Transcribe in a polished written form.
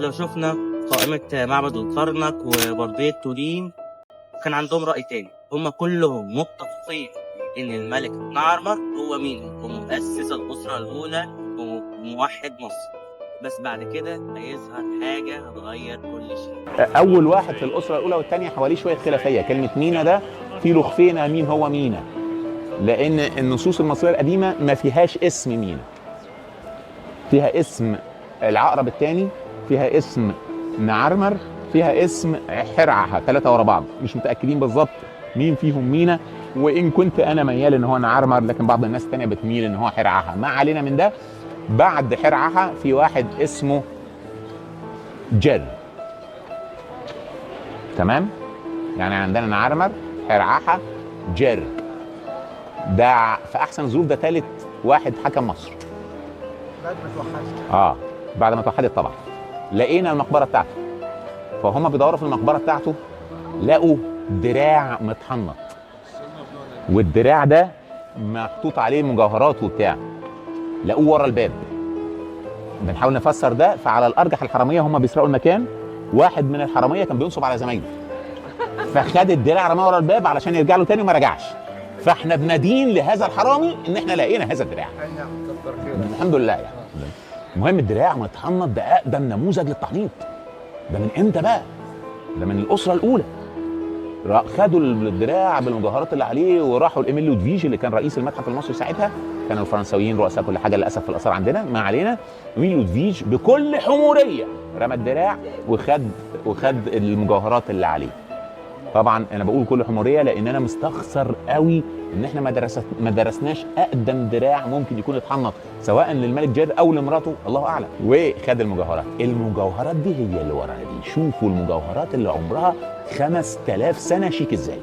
لو شفنا قائمة معبد الكرنك وبردية تورين كان عندهم رأي تاني. هم كلهم متفقين إن الملك نعرمر هو مين؟ هو مؤسس الأسرة الأولى وموحد مصر. بس بعد كده هيظهر حاجة هتغير كل شيء. اول واحد في الاسرة الاولى والثانية حواليه شوية خلافية. كلمة مينا ده في لخفينا مين هو مينا، لان النصوص المصرية القديمة ما فيهاش اسم مينا، فيها اسم العقرب الثاني، فيها اسم نعرمر، فيها اسم حرعها، 3 ورا بعض، مش متاكدين بالظبط مين فيهم مينا. وان كنت انا ميال ان هو نعرمر، لكن بعض الناس الثانية بتميل ان هو حرعها. ما علينا من ده. بعد حرعها في واحد اسمه جر. تمام؟ يعني عندنا نعرمر، حرعها، جر. ده في احسن ظروف ده ثالث واحد حكم مصر بعد ما توحدت. بعد ما توحدت طبعا. لقينا المقبرة بتاعته، فهم بيدوروا في المقبرة بتاعته لقوا دراع متحنط، والدراع ده محطوط عليه مجوهرات وبتاع، لقوه ورا الباب. بنحاول نفسر ده، فعلى الارجح الحرامية هم بيسرقوا المكان، واحد من الحرامية كان بينصب على زمايله فخد الدراع رماه ورا الباب علشان يرجع له تاني وما رجعش. فاحنا بندين لهذا الحرامي ان احنا لقينا هذا الدراع. اي نعم، كتر خيرك الحمد لله يعني. المهم الدراع متحنط ده اقدم نموذج للتحنيط. ده من امتى بقى؟ ده من الاسرة الاولى. خدوا الدراع بالمجوهرات اللي عليه وراحوا لإيميل لودفيج اللي كان رئيس المتحف المصري ساعتها. كانوا الفرنساويين رؤساء كل حاجة للاسف في الاثار عندنا، ما علينا. إيميل لودفيج بكل حموريه رمى الدراع وخد المجوهرات اللي عليه. طبعا انا بقول كل حموريه لان انا مستخسر قوي ان احنا ما درسناش اقدم دراع ممكن يكون اتحنط، سواء للملك جر او لمراته، الله اعلم. وخد المجوهرات. المجوهرات دي هي اللي ورانا دي. شوفوا المجوهرات اللي عمرها 5000 سنة شيك ازاي.